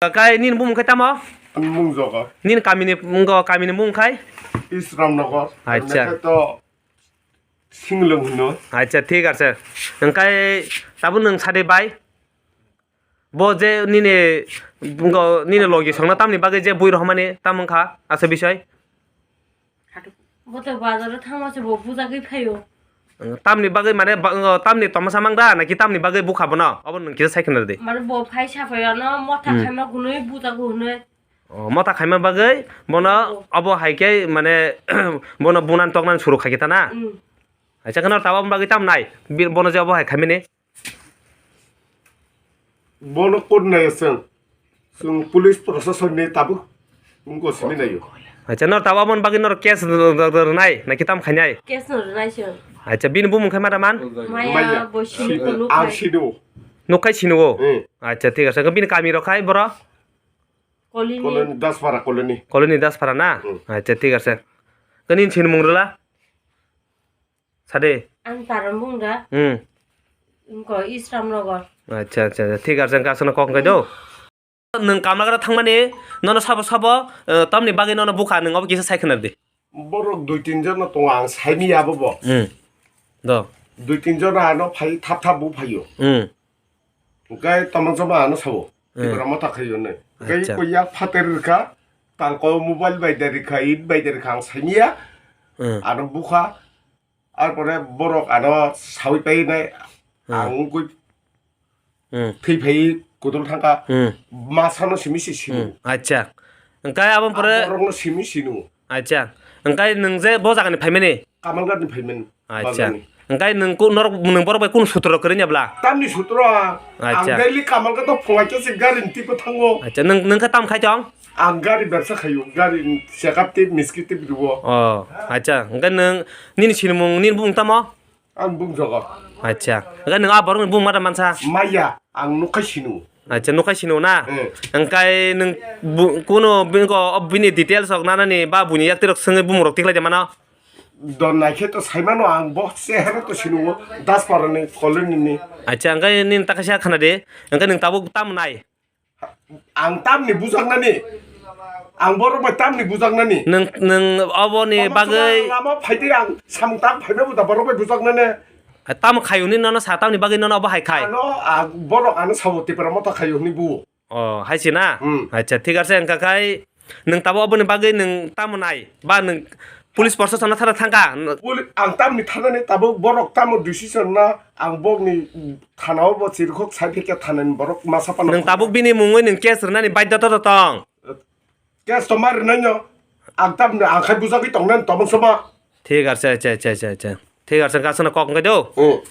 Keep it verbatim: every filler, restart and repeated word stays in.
Kakai nini bumung khai tamo? Ani mung Jogo. Nini kamini, ngo kamini mung khai? Isram Nagar. Acha. Hwnkhe to Singlung hino. Acha, thik ase. Hwnkhe tabuk nwng sadi bai. Bo je nini, ngo, nini logi songna tamni bagwi je bui rohormani tam wngkha, asa bisoi? Bo to bazaro thangma se bo bujagwi phaio. Tamni bagwi mane ba-, ngo, tamni tomasa mangra naki tamni bagwi bukha bono? Obo nwng kisa sai khna rwdi. Mane bo phai saphai ano motha Hmm. khaima gunui bujago hwnwi. O, motha khaima bagwi bono Oh. obo hai khe mane bono bunan toknani suru khai khe ta na? Hmm. Acha kheno tabuk bagwi tam nai? Bir-, bono je obo hai khaimani? Bono kut nai chwng. Chwng police proshasonni tabuk wngkha simi naio. Acha, nor tabuk aboni bagwi nor case r-, r-, r-, rwnai, na ki tam khainai? Case no rwnai se. Acha, bini bumung khai mada man? Maya Maya. Bo sini Si-, ko nuk ang khai. Sino. Nuk khai sino o? Hmm. Acha, thik ase. Bini kami rok khai boro? Colony. Colony, Daspara colony. Colony Daspara na? Hmm. Acha, thik ase. Kani sini mung rwla? Sade. Ang Taram bung da. Hmm. Wngko Isram Nagar. Acha, acha, acha. Thik ase, wngkha aswkno kok wngkha do. Nwng kamlagra thangmani, nono sabo sabo, eh, tamni bagwi nono bukha, nwng obo kisa sai khna di. Borok dui tin jon no tongo, ang saimi abo bo. Hmm. Do. Dui tin jon ano phai thap thap bo phaio. Hmm. Hwnkhe tamo joma ano sabo. Hmm. Tibra motha khaio ne. Hwnkhe Acha. Ko yak phater rwkha, tangko mobile bai da rwkha, it bai da rwkha, ang saimiya. Hmm. Ano bukha. Arpore borok ano sawi pai nai, Hmm. ang wngkui Hmm. thwi phai kudul thangkha. Hmm. Masano simi si sino. Hmm. Acha. Hwnkhe aboni pore Ah, borokno simi sino. Acha. Hwnkhe nwng je bo jagani phaimani? Kamalghatni phaimani. Acha. Bazarni. Hwnkhe nwng ku-, norok, nwng borok bai kunu sutro kwrwngya bla? Tamni sutro ang. Acha. Ang daily Kamalghat o phungai khe se gari ni tipo thango. Acha, nwng, nwng khe tam khai tong? Ang gari bebsa khaio, gari check up tip, miski tip rwo. Oh, acha. Hwnkhe nwng nini sinimung, nini bumung tamo? Ang bung Jogo. Acha. Hwnkhe nwng a borokni bumung mada mansa? Maya, ang nukhai sino. Acha, nukhai sino na? Eh. Hwnkhe nwng bu-, kuno bini ko-, bini details rok nanani ba buini yakti rok swngwi bumung rok tiklai de mano? Don naikhe to saimano ang bo chehero to sino Dasparani colony ni. Acha, hwnkhe nini ta kaisa khna de. Hwnkhe nwng tabuk tamo nai? Ang tamni bujaknani? Ang borok bai tamni bujaknani? Nwng, nwng oboni Tama bagwi suma lama phaidi ang samung tak phaiba buda borok bai bujaknani? Tamo khayuni nono sa tamni bagwi nono obo hai khai? Ano, ang borok ano sabo Tipra Motha khayuni bu. Oh, hai se na? Hmm. Acha, thik ase, wngkha khai nwng tabo oboni bagwi nwng tamo nai? Ba nwng Police proshasonno thana thangkha. Poli-, ang tamni thanani tabuk borok tamo decision na ang bokni thanao bo chirikhok sai phikya thanani borok masa phano Nwng thangkha. Tabuk bini mungwi nwng case rwnani baidhota to tong. Case to ma rwnaino ang tamni ang khai bujagwi tongnani tobong sama. Thik ase, acha, acha, acha, acha. Thik ase, kasano kok wngkha do. Hmm.